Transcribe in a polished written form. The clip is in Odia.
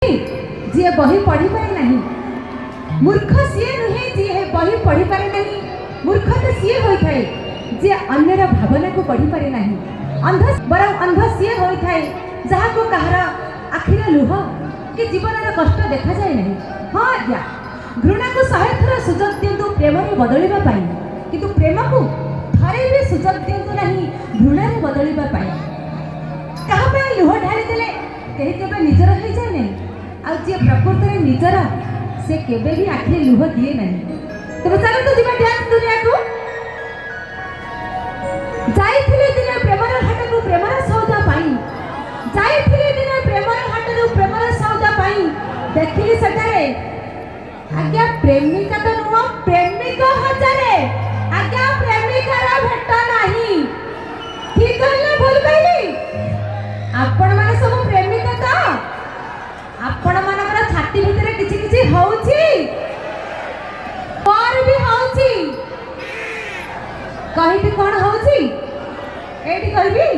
ଯିଏ ବହି ପଢ଼ିପାରେ ନାହିଁ, ମୂର୍ଖ ସିଏ ନୁହେଁ ଯିଏ ବହି ପଢ଼ିପାରେ ନାହିଁ। ମୂର୍ଖ ତ ସିଏ ହୋଇଥାଏ ଯିଏ ଅନ୍ୟର ଭାବନାକୁ ପଢ଼ିପାରେ ନାହିଁ। ଅନ୍ଧ ବରଂ ଅନ୍ଧ ସିଏ ହୋଇଥାଏ ଯାହାକୁ କାହାର ଆଖିର ଲୁହ କି ଜୀବନର କଷ୍ଟ ଦେଖାଯାଏ ନାହିଁ। ହଁ ଆଜ୍ଞା, ଘୃଣାକୁ 100 ଥର ସୁଯୋଗ ଦିଅନ୍ତୁ ପ୍ରେମରେ ବଦଳିବା ପାଇଁ, କିନ୍ତୁ ପ୍ରେମକୁ ଥରେ ବି ସୁଯୋଗ ଦିଅନ୍ତୁ ନାହିଁ ଘୃଣାରେ ବଦଳିବା ପାଇଁ। କାହା ପାଇଁ ଲୁହ ଢାଳିଦେଲେ କେହି କେବେ ନିଜର ହେଇଯାଏ ନାହିଁ। ଆଉ ଯିଏ ପ୍ରକୃତରେ ନିଜର, ସେ କେବେ ବି ଆଖିରେ ଲୁହ ଦିଏ ନାହିଁ। ତେବେ ଚାଲନ୍ତୁ ଯିବା ଡ୍ୟାନ୍ସ ଦୁନିଆକୁ। ଯାଇଥିଲି ଦିନେ ପ୍ରେମର ହାଟକୁ ପ୍ରେମର ସଉଦା ପାଇଁ, ଯାଇଥିଲି ଦିନେ ପ୍ରେମର ହାଟରୁ ପ୍ରେମର ସଉଦା ପାଇଁ। ଦେଖିଲି ସେଠାରେ ଆଜ୍ଞା ପ୍ରେମିକା ତ ନୁହଁ, ପ୍ରେମିକ ହଜାରେ। ଆଜ୍ଞା, ପ୍ରେମିକାର ଭେଟ ନାହିଁ। ଠିକ କହିଲି ନା ଭୁଲ କହିଲି? ଆପଣମାନେ ସବୁ ପ୍ରେମିକ ତ? ଆପଣମାନଙ୍କର ଛାତି ଭିତରେ କିଛି କିଛି ହଉଛି? ମୋର ବି ହଉଛି। କହିବି କଣ ହଉଛି? ଏଇଠି କହିବି?